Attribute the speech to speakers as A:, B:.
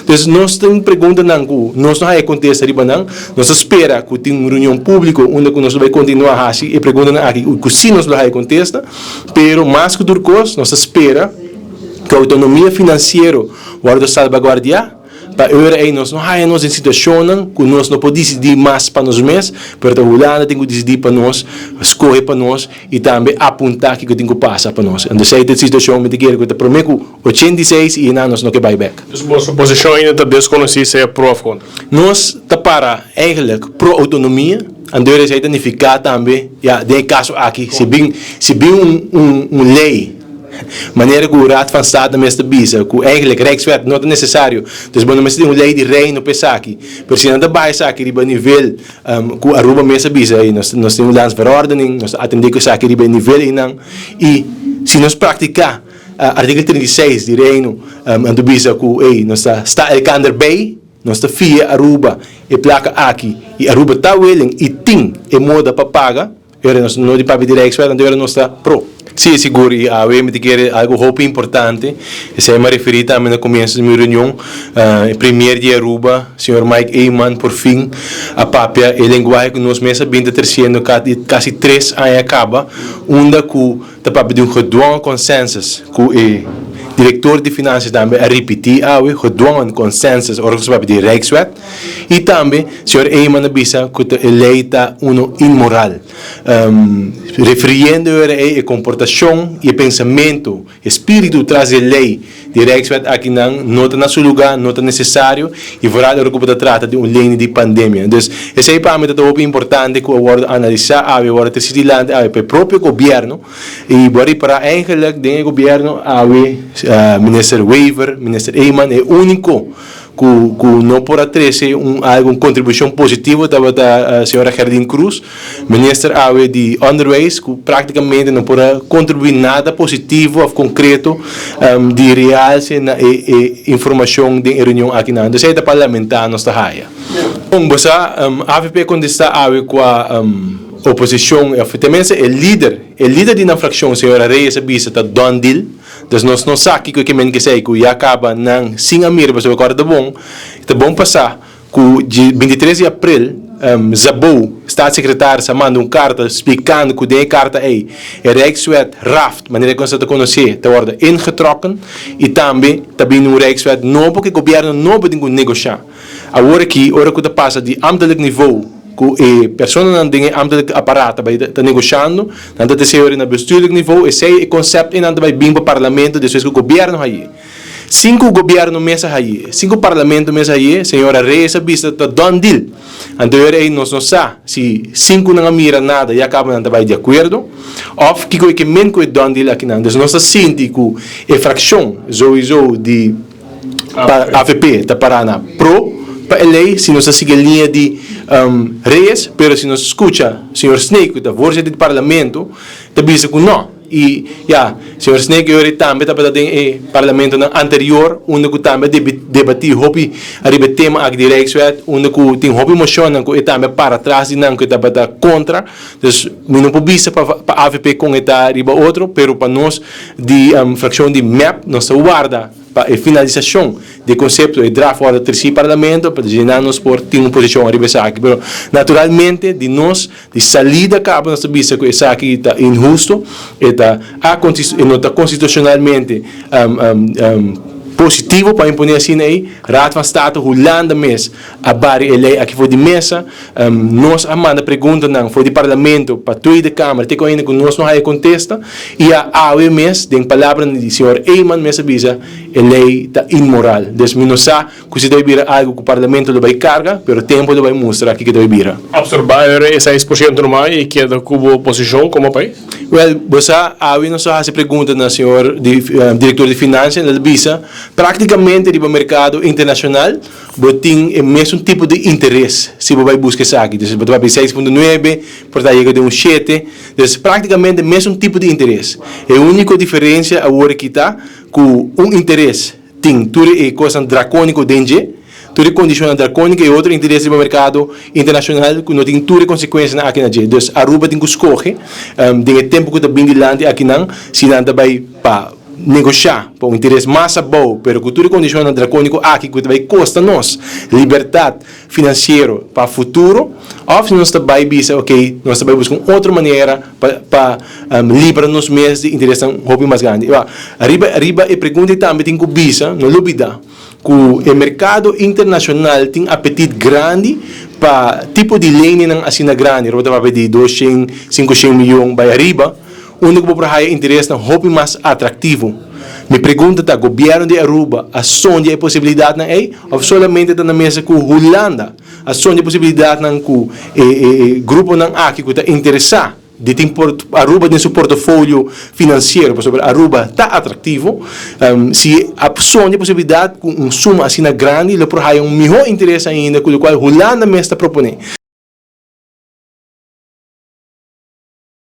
A: Dus nos tin preguntanan ku nos no haya kontesta riba nan. Nos ta spera ku tin un reunion públiko unda ku nos lo bai kontinuá hasi e preguntanan aki i ku sí nos lo haya kontesta. Pero mas ku tur kos nos ta spera ku outonomia finansiero wòrdu salbaguardiá pa e ora ei nos no haya nos den situashonnan ku nos no por disidí mas pa nos mes, pero ta Hulanda tin ku disidí pa nos, skohe pa nos i tambe apuntá kiko tin ku pasa pa nos. Entonces ei ta e situashon mi ta kere ku ta promé ku 86 i einan nos no ke bai bèk.
B: Dus boso posishon ainda ta deskonosí sea pro òf kontra?
A: Nos ta para eigenlijk pro outonomia, anto esei ta nifiká tambe, ya, den e kaso aki si bin si bin un un un lei manera ku Raad van State mes ta bisa ku eigenlijk Rijkswet no ta nesesario, dus bo no mester tin un lei di Reino pa esaki, pero si nan ta baha esaki riba nivel ku Aruba mes a bisa ei nos nos tin un landsverordening, nos ta atendé ku esaki riba e nivel einan i si nos praktiká Artikel 36 di Reino anto bisa ku ey nos ta sta elkander bij, nos ta fia Aruba e plaka aki i Aruba ta willing i tin e moda pa paga, ora nos no di papia di Rijkswet anto ora nos ta pro. Si, sigur i awe mi ta kere algo hopi importante, esei mi a referi tambe na komienso di mi reunion, e premier di Aruba, señor Mike Eman por fin a papia e lenguahe ku nos mes a bin ta tresiendo kasi tres aña kaba, unda ku Ta papia di un gedwongen consensus cu e director di Financias tambe a ripiti awe, gedwongen consensus ora cu sa papia di Rijkswet. Y tambe señor Eman a bisa cu ta e ley ta uno inmoral, refiriendo ora ey e comportacion y e pensamento, e spiritu tras di e ley di Rijkswet aki nan no ta na su luga, no ta necesario y vooral ora cu bo ta trata di un ley di pandemia. Dus esey pa mi ta ta hopi importante cu a wordo analisa awe, a wordo treci dilanti awe pa e propio gobierno y bo a ripara eigenlijk den e gobierno awe Minister Wever, Minister Eman e unico cu cu no por a trece un algo un contribucion positivo tabata señora Gerdien Croes, Minister awe di Onderwijs cu practicamente no por a contribui nada positivo of concreto di realce na e e informacion den e reunion akinan. Entonces esey ta pa lamenta nos ta haya. Bon, bo sa avp contesta awe cua oposicion of tenminste e lider, e lider di nan fraccion señora Reyes a bisa ta done deal. Dus nos no sa kiko e ke men kesei ku ya kaba nan sin a mira pasobra kòrda ta bon, ta bon pa sa ku di 23 di april Szabó, staatssecretaris, a manda un karta splikando ku den e karta ei e Rijkswet Raft, manera ku nos ta konosé, ta wòrdu ingetrokken i tambe ta bini un Rijkswet nobo ku e gobièrnu nobo tin ku negoshá. Awor aki, ora ku ta pasa di ambtelijk niveau ku e personanan den e ambtelijk aparaat ta bai ta negoshando, nan ta deseo ori na bestuurlijk niveau, esei e concept ei nan ta bai bin pa parlamento despues ku gobièrnu haye. Sin ku gobièrnu mes a haye, sin ku parlamento mes a haye, señora Reyes a bisa ta done deal. Anto ora ei nos no sa si sin ku nan a mira nada ya kaba nan ta bai di akuerdo òf kiko e ke men ku e done deal akinan. Dus nos ta sinti ku e frakshon souiso di. Pa avp ta pará na pro pa e lei si nos a sigui e liña di Reyes, pero si nos skucha señor Snake ku ta voorzitter di parlamento ta bisa ku no. I ya, señor Snake yori tambe tabata den e parlamentonan anterior unda ku tambe a debatí hopi ariba e tema aki di Rijkswet unda ku tin hopi moshonnan ku e tambe a para tras di nan ku e tabata kontra. Dus mi no por bisa pa avp kon e ta riba otro, pero pa nos di frakshon di mep nos ta warda pa e finalisashon di e konsepto, e draft wòrdu tresí parlamento pa dje nan nos por tin un posishon ariba esaki. Pero naturalmente di nos di salida kaba nos ta bisa ku esaki ta inhusto, e ta e no ta konstitushonalmente positivo pa imponé asina ei. Raad van State Hulanda mes a bari e lei aki for di mesa. Nos a manda preguntanan for di Parlamento pa Tweede Kamer te ku ainda ku nos no haya kontesta i a awe mes den palabranan di señor Eman mes a bisa e lei ta inmoral. Dus mi no sa ku si ta bai bira algu ku Parlamento lo bai karga pero tempu lo bai mustra kiko ta bai bira.
B: Absorba e 6% normal i keda ku bo posishon komo pais?
A: Wèl, bo sa awe nos a hasi pregunta na señor direktor di finansia el a bisa praktikamente riba merkado internashonal Bo tin e mesun tipo di interes si bo bai buska esaki. Dus bo ta papia 6.9, por ta yega den un shete. Dus praktikamente mesun tipo di interes. E uniko diferensia awor aki ta ku un interes tin tur e kosnan drakoniko den dje, tur e kondishonnan drakoniko i otro interes riba merkado internashonal ku no tin tur e konsekuensianan aki na dje. Dus Aruba tin ku skohe den e tempu ku ta bin dilanti akinan si nan ta bai pa. negoshá pa un interes mas abou, pero ku tur kondishon drakóniko aki ku bai kosta nos libertat finansiero pa futuro, òf si nos bai bisa, ok, nos bai buska un otro manera pa libra nos mes di interes hopi mas grandi. Ariba, ariba e pregunta tambe tin ku bisa, no lubidá ku e merkado internashonal tin apetit grandi pa tipo di lening asina grandi, rònt di 200, 500 mion bai ariba, unda ku por haya interes hopi mas atraktivo. Mi pregunta ta, gobièrnu di Aruba a sondia e posibilidatnan ei, òf solamente ta na mesa ku Hulanda, a sondia e posibilidatnan ku e gruponan aki ku ta interesá di tin Aruba den su portafolio finansiero, pasobra Aruba ta atraktivo, si a sondia e posibilidat ku un suma asina grandi, lo por haya un mihó interes ainda, ku loke Hulanda mes ta proponé.